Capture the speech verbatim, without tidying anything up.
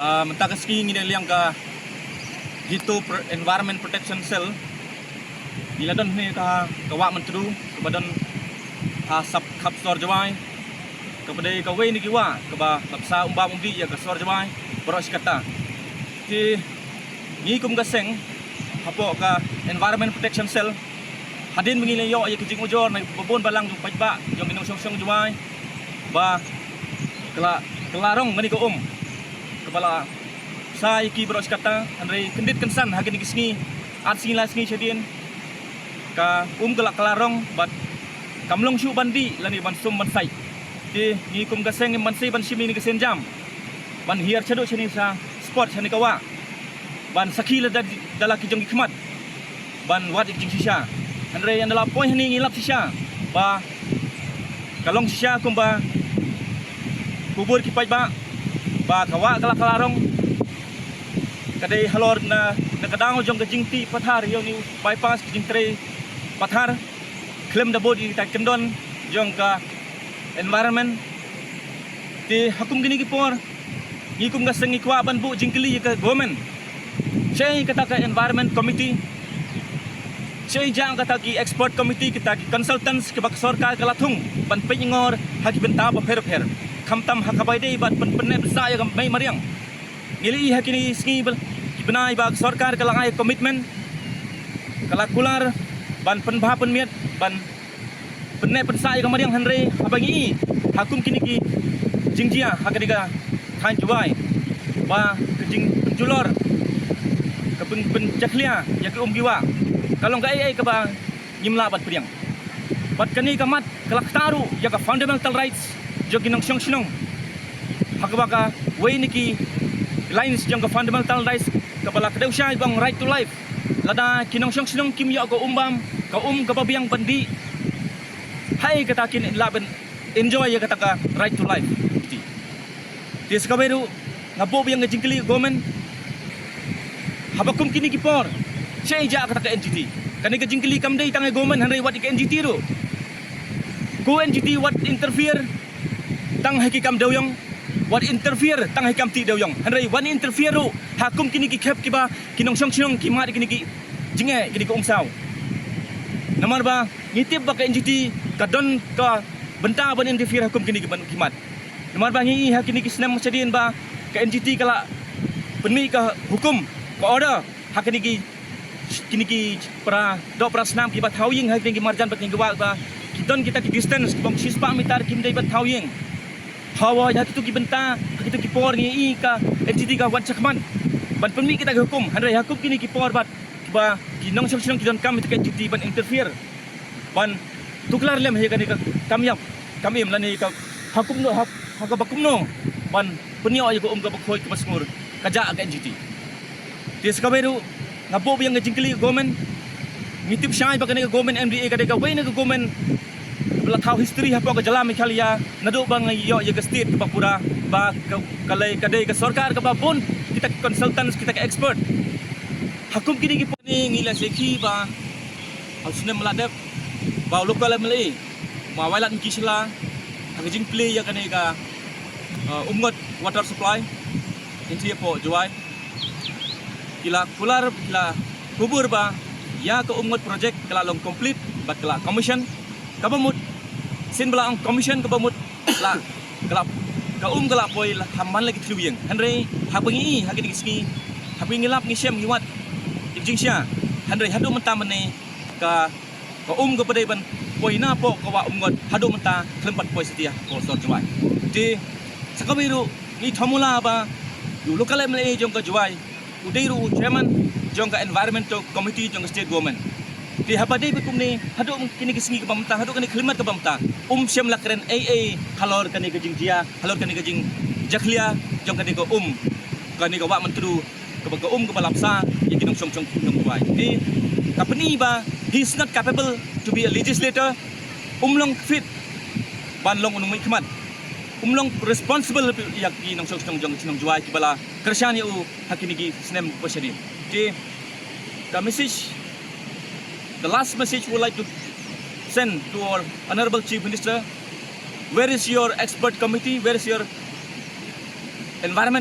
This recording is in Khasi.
Ah, mynta ka sngi ngi na liang ka HITO Pro-, Environment Protection Cell. Ngi la don hangne ka, ka wah Myntdu, kaba don ha sap khap sor Jowai. Kaba dei kawei na ki wah kaba la bsa um bam um dih ïa ka sor Jowai baroh shi katta. Te ngi kum ka seng hapoh ka Environment Protection Cell, hadien ba ngi la ïoh ïa ka jingujor na ba bun balang jong paidbah jong ki nongshong shnong Jowai ba ka la, ka la rong kane ka um kaba la bsa ïa ki baroh shi katta, hynrei kyndit kynsan ha kine ki sngi, ar sngi lai sngi shadien, ka um ka la, ka la rong bad kam long shuh ban dih lane ban sum ban sait. Te ngi kum ka seng ngim banse ban shim ïa kane ka sienjam ban hiar shaduh shane sha spot, shane ka wah, ban sakhi lada, da la ki jong ki khmat ban wad ïa ki jingshisha. Hynrei ynda la poi hangne ngi lap shisha ba ka long shisha kumba khubor ki paidbah ba ka wah ka la, ka la rong. Ka dei halor na, na ka daw jong ka jingtih pathar ïa une u bypass, ka jingtrei pathar khlem da bud ïa kita ki kyndon jong ka environment. Te ha kum kine ki por ngi kum ka seng ngi kwah ban buh jingkylli ïa ka government. Shaei kata ka environment committee? Shaei jong kata ki expert committee, kita ki consultants kiba ka sorkar ka la thung ban peit ngor ha ki bynta bapher bapher, khamtam ha kaba ïadei bad pyn-, pynneh pynsah ïa ka mei mariang? Ngi la ïohi ha kine ki sngi ba, ki bnai ba ka sorkar ka la ai commitment, ka la kular ban pynbha pynmiat, ban pynneh pynsah ïa ka mariang, hynrei haba ngi ïohi ha kum kine ki jingjia ha kane ka thaiñ Jowai ba ka jingpynjulor, ka pyn-, pynjakhlia ïa ki um ki wah ka long kaei kaei kaba ngim lah ban pdiang. Bad kane ka mat ka la ktah ruh ïa ka fundamental rights jong ki nongshong shnong, ha kaba kawei na ki lines jong ka fundamental rights kaba la kdew shai ba ong right to life. Lada ki nongshong shnong kim ïoh ka um bam, ka um kaba biang ban dih, haei kata kin lah ban enjoy ïa kata ka right to life? Te sa kawei ruh nga buh biang ka jingkylli ïa ka government, haba kum kine ki por shaei jong kata ka N G T? Kane ka jingkylli kam dei tang ïa ka government, hynrei wat ïa ka N G T ruh. Ko N G T wat interfere tang ha ki kam dewiong, wat interfere tang ha ki kam tih dewiong, hynrei wat interfere ruh ha kum kine ki khep kiba ki nongshong shnong ki mad ïa kine ki jingeh, kine ki umsaw. Namar ba ngi tip ba ka N G T ka don ka bynta ban interfere ha kum kine ki ban, ki mat. Namar ba ngi ïohi ha kine ki snem shadien ba ka N G T ka la pynmih ka hukum, ka order ha kine ki, kine ki para doh para snam kiba thaw ïing ha kine ki marjan bad kine ki wah ba ki don kita ki distance kiba ong shispah meter kim dei ban thaw ïing. Hawa ha kito ki bynta, ha kito ki por ngi ïohi ka N G T ka wan shakhmat ban pynmih kita ki hukum, hynrei ha kum kine ki por bad ba ki nongshong shnong ki donkam ïa ka N G T ban interfere, ban tuklar lem ha kane ka kam ïap kam im lane ka ha kumno, ha, ha kaba kumno ban pynïoh ïa ka um kaba khuid kaba sngur ka jong ka N G T. Te sa kawei ruh nga buh biang ka jingkylli ïa ka government. Ngi tip shai ba kane ka government M D A ka dei kawei na ka government ba la thaw history hapoh ka jylla Meghalaya, naduh ba ngi ïoh ïa ka state kaba pura, ba ka, ka lei ka dei ka sorkar kaba bun kita ki consultants, kita ki expert. Ha kum kine ki por ngi la sakhi ba ha u snem ba la dep ba u local M L A ma Wailadmiki Shylla ha ka jingplie ïa kane ka, uh, Umngot water supply, hynrei hapoh Jowai ki la kular, ki la kubur ba ïa ka Umngot project ka la long complete bad ka la commission. Kaba mut, sien ba la ong commission kaba mut la, ka la, ka um ka la poi la ha man la ki thliew ïing. Hynrei haba ngi ïohi ha kine ki sngi, haba ngi lap ngi shem ngi wad ïa ka jingshisha, hynrei haduh mynta mynne ka, ka um kaba dei ban poi napoh ka wah Umngot haduh mynta khlem pat poi satia hapoh sor Jowai. Te sa kawei ruh ngi thmu la ba u local M L A jong ka Jowai u dei ruh u chairman jong ka environmental committee jong ka state government. Te haba dei ba kumne, haduh kine ki sngi kaba mynta, haduh kane ka khyllipmat kaba mynta, um shym la kren ei ei halor kane ka jingjia, halor kane ka jingjakhlia jong kane ka um, kane ka wah Myntdu, kaba ka um kaba la bsa ïa ki nongshong shnong Jowai. Te ka pyni ba he is not capable to be a legislator. Um long fit ban long u nongmihkhmat. Um long responsible ïa ki nongshong shnong jong, jong Jowai kiba la kyrshan ïa u ha kine ki snem ba shadien. Te ka message, the last message we would like to send to our Honorable Chief Minister, where is your expert committee? Where is your environment?